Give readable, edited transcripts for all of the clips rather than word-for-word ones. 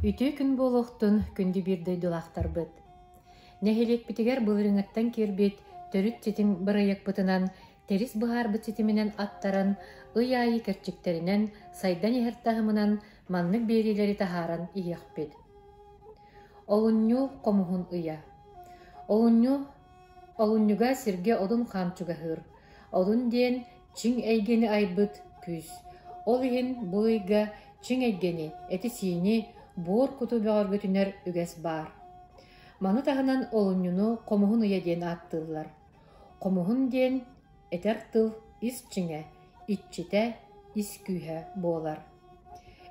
Үтүө күн буолуохтун күндү биир дойдулаахтарбыт! Нэһилиэкпитигэр былырыыҥҥыттан киирбит төрүт ситим бырайыакпытынан Тэрис быһаарбыт ситиминэн аттаран, ый аайы кэрчиктэринэн, сайдан иһэр таһымынан маннык биэриилэри таһааран иһиэхпит. Олунньу хомуһун ыйа. Олунньу Олунньуга сиргэ одун хаан чугаһыыр. Одун диэн чиҥ эйгэни айбыт күүс. Ол иһин бу ыйга чиҥ эйгэни, эти-сиини, буор куту бөҕөргөтүнэр үгэс баар. Маны таһынан олунньуну хомуһун ыйа диэн ааттыыллар. Хомуһун диэн этэр тыл ис чиҥэ, иччитэ, ис күүһэ буолар.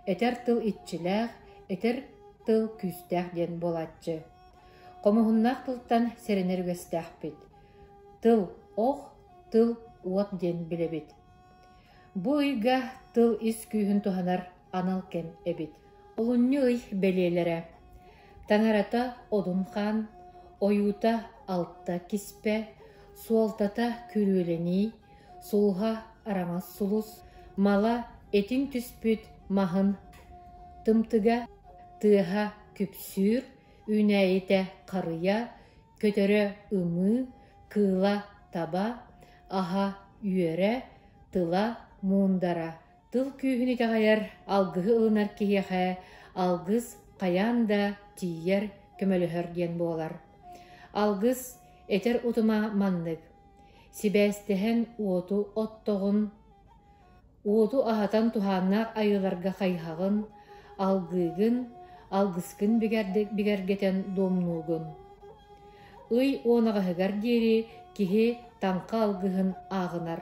Этэр тыл иччилээх, этэр тыл күүстээх диэн буолааччы. Хомуһуннаах тылтан сэрэнэр үгэстээхпит. Тыл ох, тыл уот диэн билэбит. Бу ыйга тыл ис күүһүн туһанар анал кэм эбит. Олунньу ый бэлиэлэрэ: Таҥарата Одун хаан, ойуута алта киспэ, суолтата күрүөлэнии, сулуһа араҥас сулус, мала этиҥ түспүт маһын тымтыга, тыаһа күпсүүр, үүнээйитэ харыйа, көтөрө ымыы, кыыла таба, аһа үөрэ, тыла муундара. Тыл күүһүн итэҕэйэр, алгыһы ылынар киһиэхэ алгыс хайаан да тиийэр, көмөлөһөр диэн буолар. Алгыс этэр утума маннык: сибээстэһэн уоту оттоҕун, уоту аһатан туһааннаах айыыларга хайыһаҕын, алгыыгын, алгыскын бигэргэтэн дуомнуугун. Ый уонаҕаһыгар диэри киһи таҥха алгыһын ааҕынар.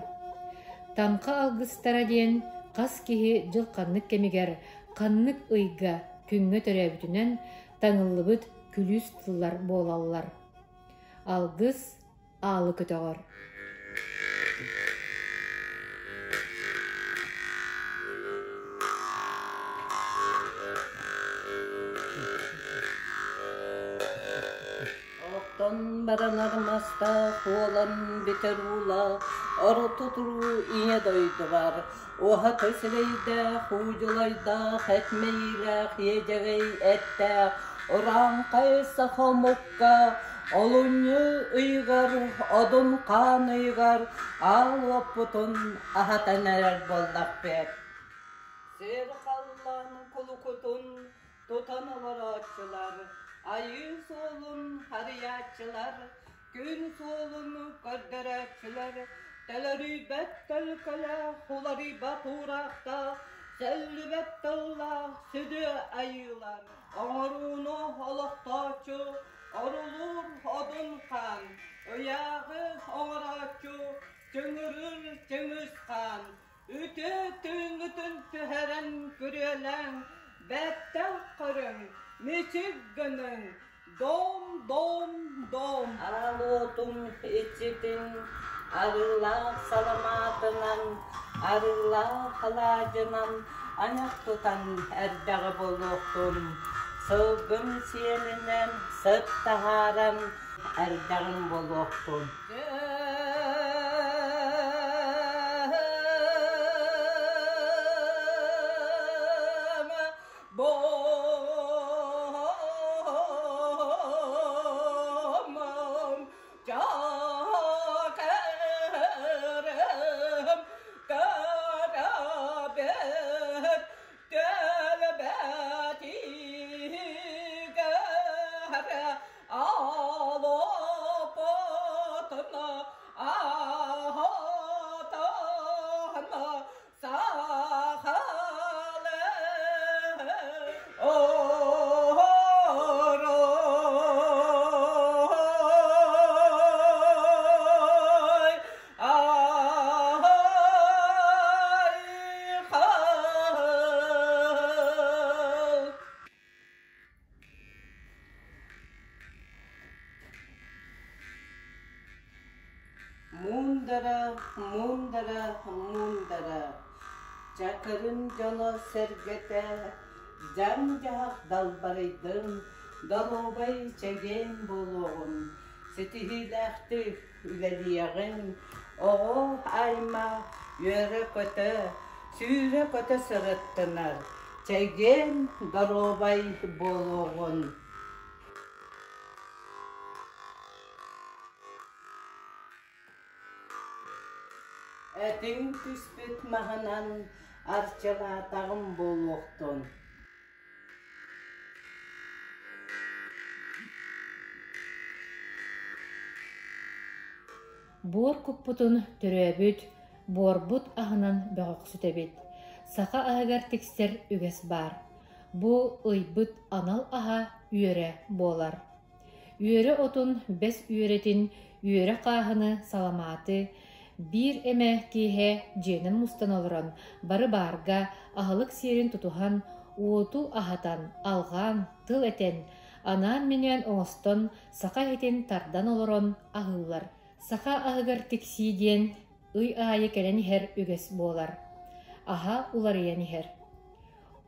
Таҥха алгыстара диэн хас киһи дьыл ханнык кэмигэр, ханнык ыйга, күҥҥэ төрөөбүтүнэн таҥыллыбыт күлүүс тыллар буолаллар. Алгыс аалы көтөҕөр. Оттон баранар мастаах уолан бүтэр уулаах орто туруу ийэ дойдубар уһаты сирэйдээх, уудьулайдаах, эт мэйиилээх, иэдьэгэй эттээх урааҥхай саха омукка олунньу ыйыгар, одун хаан ыйыгар аал уоппутун аһатан эрэр буоллахпыт. Сир халлаан кулукутун тутан олорооччулар, айыы суолун арыйааччылар, күн суолун көрдөрөөччүлэр, төлөрүйбэт төлкөлөөх, уларыйбат уураахтаах, сөллүбэт тыллаах сүдү айыылар, оҥорууну олохтооччу, орулуур одун хаан, ыйааҕы оҥорооччу, чөҥүрүр чөҥүс хаан, Үтүө түүҥҥүтүн түһэрэн күрүөлээҥ, бэттэх көрүҥ, мичик гыныҥ, дом, дом, дом. Аал уотум иччитин арыылаах саламаатынан, арыылаах алаадьынан айах тутан эрдэҕэ буолуохтун, сылгым сиэлинэн сыт таһааран эрдэҕим буолуохтун. Муундара, муундара, муундара, Чакырын дьоно-сэргэтэ, дьаҥ-дьаһах далбарыйдын, доруобай чэгиэн буолуоҕун, ситиһиилээхтик үлэлиэҕин, оҕо аймах үөрэ-көтө, сүүрэ-көтө сырыттынар. Чэгиэн доруобай буолуоҕун! Этиҥ түспүт маһынан арчылаатаҕым буолуохтун. Буор куппутун төрөөбүт буорбут аһынан бөҕөхсүтэбит. Саха аһыгар тиксэр үгэс баар. Бу ыйбыт анал аһа үөрэ буолар. Үөрэ отун, бэс үөрэтин, үөрэ хааһыны, саламааты биир эмэ киэһэ дьиэнэн мустан олорон, бары баарга аһылык сиэрин тутуһан, уоту аһатан, алҕаан, тыл этэн, анаан-минээн оҥостон саха иһитин тардан олорон аһыыллар. Саха аһыгар тиксии диэн ый аайы кэлэн иһэр үгэс буолар. Аһа уларыйан иһэр.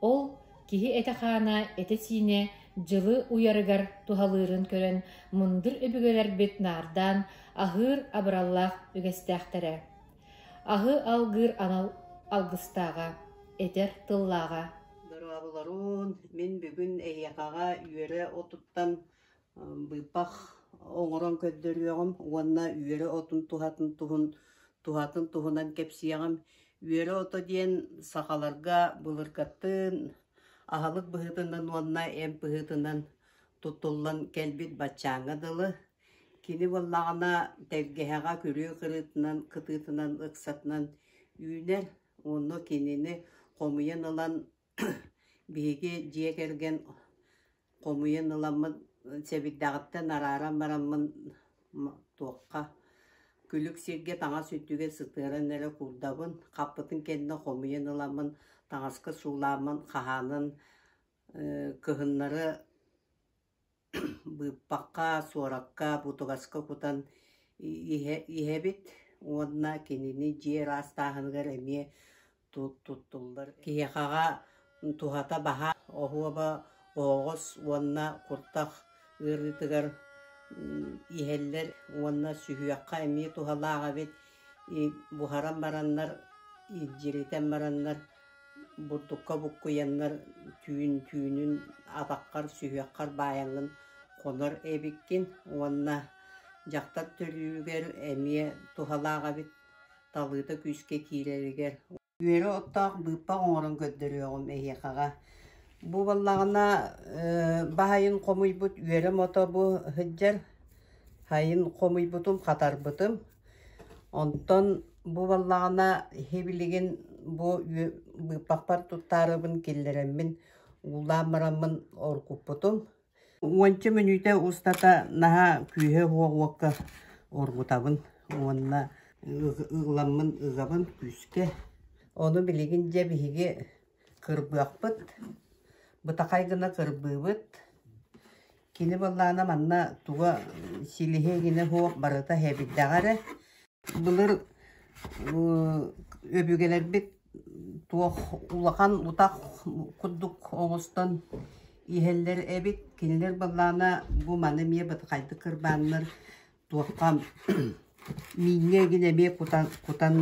Ол киһи этэ-хаана, этэ-сиинэ дьылы уйарыгар туһалыырын көрөн мындыр өбүгэлэрбит наардаан аһыыр абыраллаах үгэстээхтэрэ. Аһы алгыыр анал алгыстааҕа, этэр тыллааҕа. Дорооболоруун, мин бүгүн эһиэхэҕэ үөрэ отуттан быыппах оҥорон көрдөрүөҕүм уонна үөрэ отун туһатын туһун туһатын туһунан кэпсиэҕим. Үөрэ ото диэн сахаларга былыргаттыын аһылык быһыытынан уонна эмп быһыытынан туттуллан кэлбит баччааҥҥа дылы. Кини буоллаҕына тэлгэһэҕэ күрүө кырыытынан, кытыытынан, ыксатынан үүнэр. Онно кинини хомуйан ылан биһиги дьиэ кэргэн хомуйан ыламмын сэбирдэҕиттэн арааран бараммын туохха күлүк сиргэ таҥас үрдүгэр сытыаран эрэ куурдабын, хаппытын кэннэ хомуйан ыламмын таҥаска суулааммын хаһаанан кыһыннары быыппахха, суоракка, бутугаска кутан иһэбит уонна кинини дьиэ ыраастааһыныгар эмиэ туттуллар. Киһиэхэҕэ туһата баһаам, оһуоба оһоҕос уонна куртах ыарыытыгар иһэллэр уонна сүһүөххэ эмиэ туһалаах эбит. Буһаран бараннар, илдьиритэн бараннар бурдукка буккуйаннар түүн түүнүн атаххар, сүһүөххэр баайаҥҥын хонор эбиккин уонна дьахтар төрүүрүгэр эмиэ туһалаах эбит, талыыта күүскэ киирэригэр. Үөрэ оттоох быыппах оҥорон көрдөрүөҕүм эһиэхэҕэ. Бу буоллаҕына баһайын хомуйбут үөрэм ото бу сылдьар. Хайын хомуйбутум, хатарбытым. Онтон бу буоллаҕына иһи билигин бу быыппахпар туттаарыбын киллэрэммин уулаан бараммын оргуппутум. Уонча мүнүүтэ устата наһаа күүһэ суох уокка оргутабын уонна ыламмын ыгабын күүскэ. Ону билигин дьэ биһиги кырбыахпыт, бытахай гына кырбыыбыт. Кини буоллаҕына манна туга силиһэ игинэ суох барыта иһэбирдэҕэ эрэ. Былыр өбүгэлэрбит туох улахан утах курдук оҥостон иһэллэр эбит. Кинилэр буоллаҕына бу маны эмиэ бытахайдык кырбааннар туохха мииҥҥэ игин эмиэ кутан кутан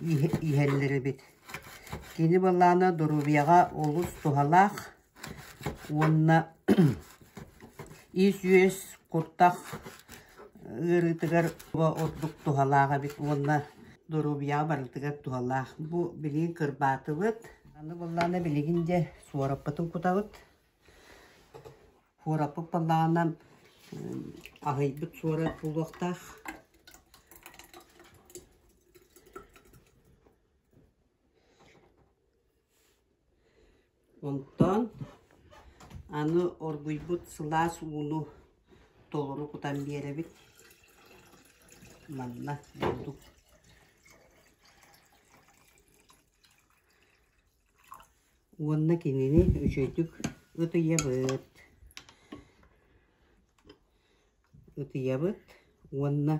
иһэллэр эбит. Кини буоллаҕына доруобуйаҕа олус туһалаах уонна ис-үөс, куртах ыарыытыгар ордук туһалаах эбит уонна доруобуйаҕа барытыгар туһалаах. Бу билигин кырбаатыбыт. Аны буоллаҕына билигин дьэ суораппытын кутабыт. Суораппыт буоллаҕына аһыйбыт суорат буолуохтаах. Онтон аны оргуйбут сылаас ууну толору кутан биэрэбит. Манна бурдук. Уонна кинини үчүгэйдик ытыйабыт. Ытыйабыт уонна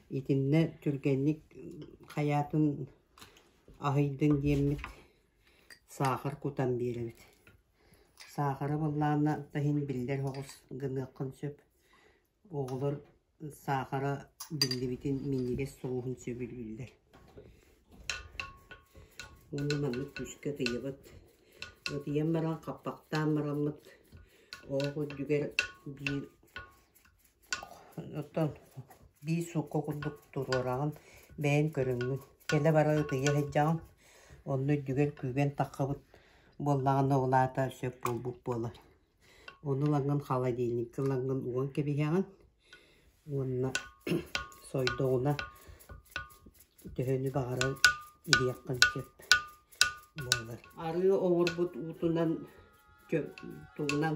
итиннэ түргэнник хайаатын аһыйдын диэммит саахар кутан биэрэбит. Саахары буоллаҕына иһин биллэр соҕус гыныаххын сөп. Оҕолор саахара биллибитин минньигэс соҕуһун сөбүлүүллэр. Уонна маннык күүскэ ытыйабыт. Ытыйан баран хаппахтаан бараммыт оһох үрдүгэр биир оттон биир суукка курдук туруораҕын, бэйэҥ көрөҥҥүн. Кэлэ-бара ытыйа сылдьаҕын, онно үрдүгэр күүгэн таххыбыт буоллаҕына ол аата сөп буолбут буолар. Ону ылаҥҥын холодильникка ылаҥҥын уган кэбиһэҕин уонна сойдоҕуна төһөнү баҕарар иһиэххин сөп буолар. Арыы оҥорбут уутунан тугунан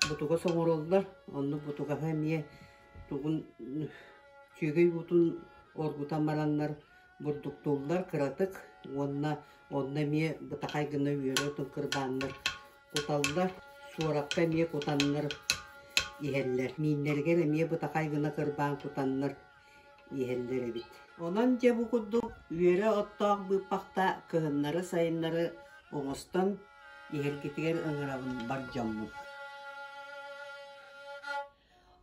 бутугас оҥороллор, онно бутугаһы эмиэ тугун сүөгэй уутун оргутан бараннар бурдуктууллар кыратык уонна онно эмиэ бытахай гына үөрэ отун кырбааннар куталлар, суоракка эмиэ кутаннар иһэллэр. Мииннэригэр эмиэ бытахай гына кырбаан кутаннар иһэллэр эбит. Онон дьэ бу курдук үөрэ оттоох быыппахта кыһыннары-сайыннары оҥостон иһэргитигэр ыҥырабын бар дьоммун.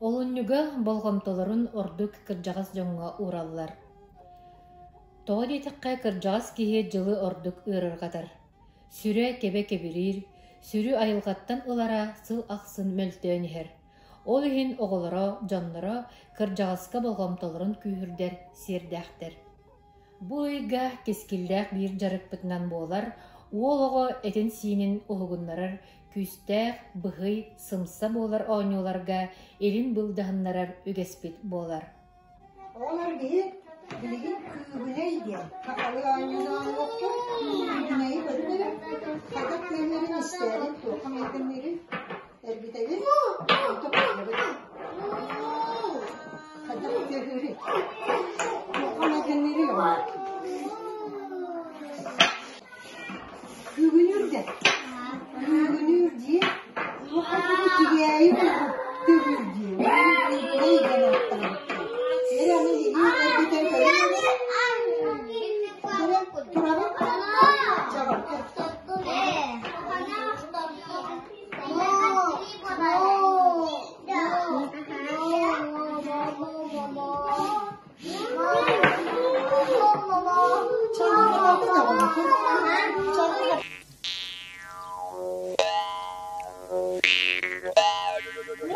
Олунньуга болҕомтолорун ордук кырдьаҕас дьоҥҥо уураллар. Тоҕо диэтэххэ, кырдьаҕас киһи дьылы ордук ыарырҕатар. Сүрэ кэбэ кэбириир, сүрү айылҕаттан ылара сыл ахсын мөлтөөн иһэр. Ол иһин оҕолоро, дьонноро кырдьаҕаска болҕомтолорун күүһүрдэр сиэрдээхтэр. Бу ыйга кэскиллээх биир дьарыкпытынан буолар уол оҕо этин-сиинин уһугуннарар күүстээх, быһый, сымса буолар оонньууларга илин былдьаһыннарар үгэспит буолар. Оҕолор биһи билигин күүгүнэй диэн сахалыы оонньууну оонньуохпут. Күүгүнэйи көрүҥ эрэ. Хайдах тыыннарын истээрин, туохха майгынныырын эргитэбит, онто көрөбүт. Хайдах тыаһыырый? Туохха майгынныырый оҕолор? Күүгүнүүр да? Күүгүнүүр дии. Тигээйи курдук тыаһыыр дии. Күүгүнэй диэн ааттаабыттар. Эрэ аны илии эргитэн көрүҥ эрэ. Турабыт? Чабар.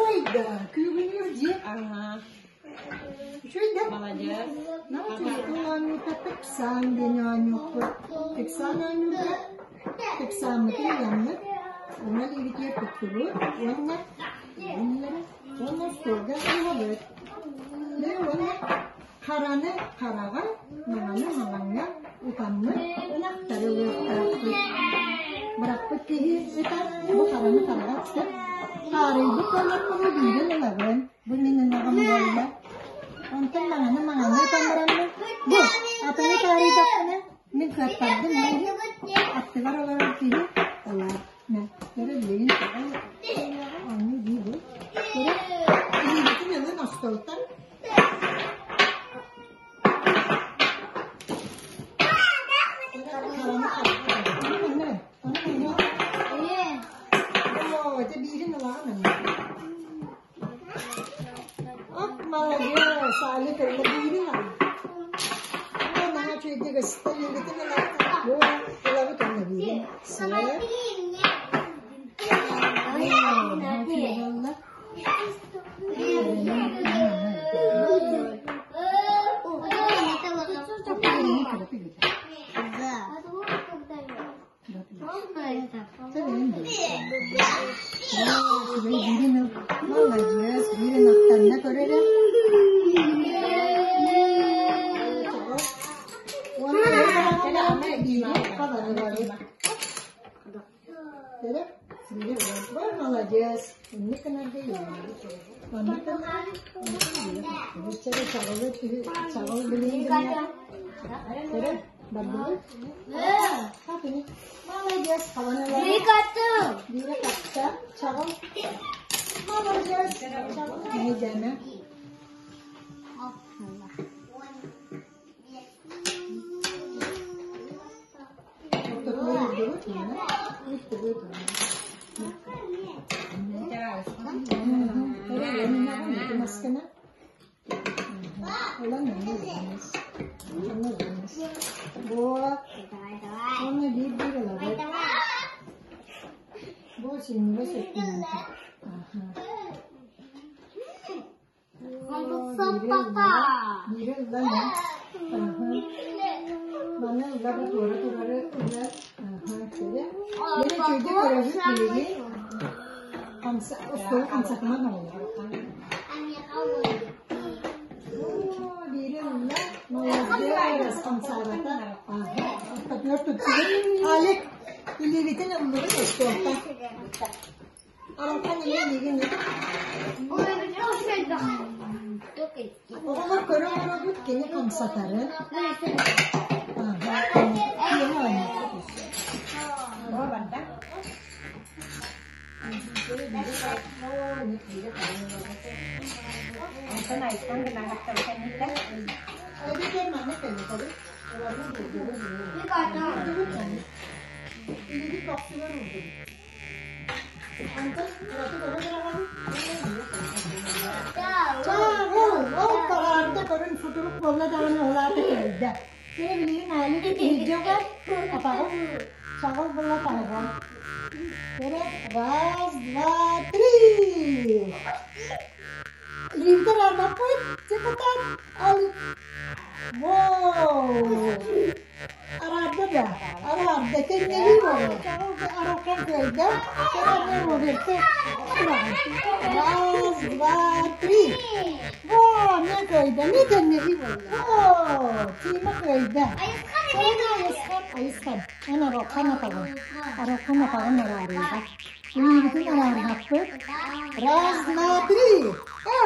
Ой да, күүгүнүүр дии. Үчүгэй да? Молодец. Тыксаан диэн оонньуохпут. Тыксаан оонньуурга тыксааммытын ыламмыт, уҥа илиибитигэр туттубут уонна уонна остуолга угабыт. Дьэ уонна хараны хараҕа, маҥаны маҥаҥҥа утаммыт ынахтары ылыахтаахпыт. Бырахпыт киһи ытар, бу хараны хараҕа ыксар. Хаарыйбыт буоллахпына биирин ылабын. Бу мин ынаҕым буолла. Онтон маҥаны маҥаны ытан бараммын, бу атыны таарыйдахпына, мин кыаттардым диир. Аттыгар олорор киһи ылар. Көрө билигин оонньуу дии бу. Көрө илиибитин ылын остуолтан хараны хараны ону Оо, это биирин ылаҕын аны. Ап, молодец, Али көрүлэ биирин ылаҕын. Оо, наһаа үчүгэйдик ыстар, илиибитин ылаҕын. Оо, ылабыт онно биирин. Сыа. Оо, наһаа үчүгэй буолла. Молодец, биирин аттанна көр эрэ. Молодец. Молодец. Молодец. синньигэс өттүнэн. Биири ылла Маны ылла бу туора турары ылла. Били үчүгэйдик көрөбүт билигин. Остуолу хамсатыман оҕолор. Биири ылла. Молодец, хамсаабата. Ортотугар туттубут. Алик, илиибитин ыллыбыт остуолтан. Аралтан ийэ илиигин Оҕолор көрө олоробут кини хамсатарын. Киэҥэ оонньообут. Эбэтэр манна кэллэххэ Илиги көхсүгэр уурдубут. Ол таҕаарда көрүн сутурук буолла даҕаны улаата кэлдэ. Кини билигин аайы иһирдьэ угар, атаҕын чаҕыл була таһыгар. Көрө, раз, два, три. Илиибитин арбаппыт, чыкытан, ал. Воу! Араарда да, араарда, тэҥнэһии буолла. Аралхан кыайда, кэрэҥҥэ Роберты тураҕын. Раз, два, три. Во, эмиэ кыайда, эмиэ тэҥнэһии буолла. О, Тима кыайда. Кэрэҥ Айысхан, Айысхан, эн Аралхан атаҕын, Аралхан атаҕын араарыаҕа. Илиибитин араарбаппыт. Раз, два, три. О,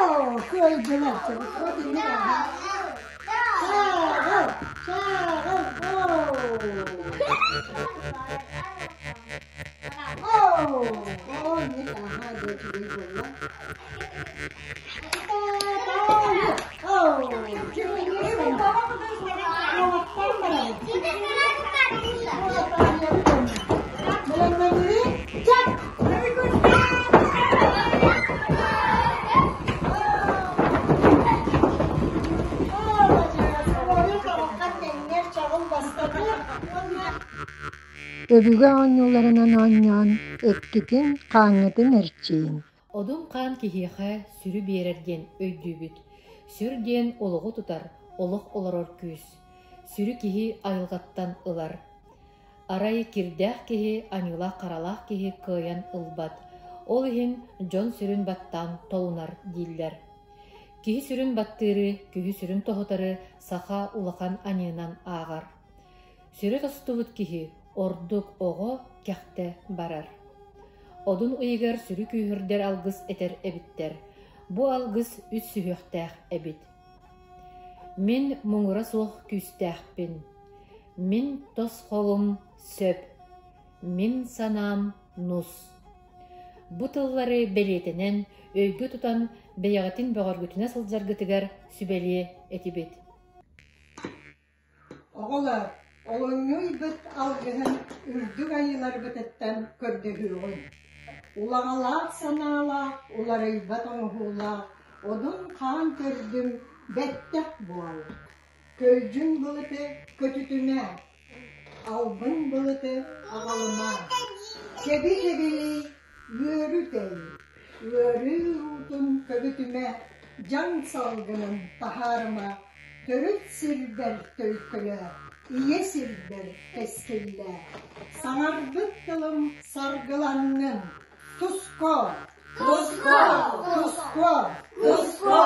кыайдылар. Вот инник Чааҕыл, чааҕыл, оо! Оо, инник аһаа дьэ үчүгэй буолла. Оо, Уолаттар барабыт. Бэлэмнэннибит? Чап! Өбүгэ оонньууларынан оонньоон, эккитин, хааҥҥытын эрчийиҥ. Одун хаан киһиэхэ сүрү биэрэр диэн өйдүүбүт. Сүр диэн олоҕу тутар, олох олорор күүс. Сүрү киһи айылҕаттан ылар. Арай кирдээх киһи аньыылаах-харалаах киһи кыайан ылбат, ол иһин дьон сүрүн баттаан толунар дииллэр. Киһи сүрүн баттыыры, күһү сүрүн тоһутары саха улахан аньыынан ааҕар. Сүрэ тостубут киһи ордук оҕо кэхтэ барар. Одун ыйыгар сүрү күүһүрдэр алгыс этэр эбиттэр. Бу алгыс үс сүһүөхтээх эбит. Мин муҥура суох күүстээхпин. Мин тосхолум сөп, мин санаам нус. Бу тыллары бэлиэтэнэн, өйгө тутан бэйэҕитин бөҕөргүтүнэ сылдьаргытыгар сүбэлиэ этибит. Оҕолор, олунньу ыйбыт алгыһын үрдүк айыыларбытыттан көрдөһүөҕүҥ. Улаҕалаах санаалаах, уларыйбат оҥоһуулаах, одун хаан төрдүм бэттэх буол. Көлдьүн былыты көтүтүмэ, албын былыты аҕалыма, кэби-кэбилий үөрү-тэй, ыарыы уутун көбүтүмэ, дьаҥ салгынын таһаарыма, төрүт сирбэр төлкөлөө, ийэ сирбэр кэскиллээ. Саҥарбыт тылым саргыланнын, туско, Туско! Туско! Туско!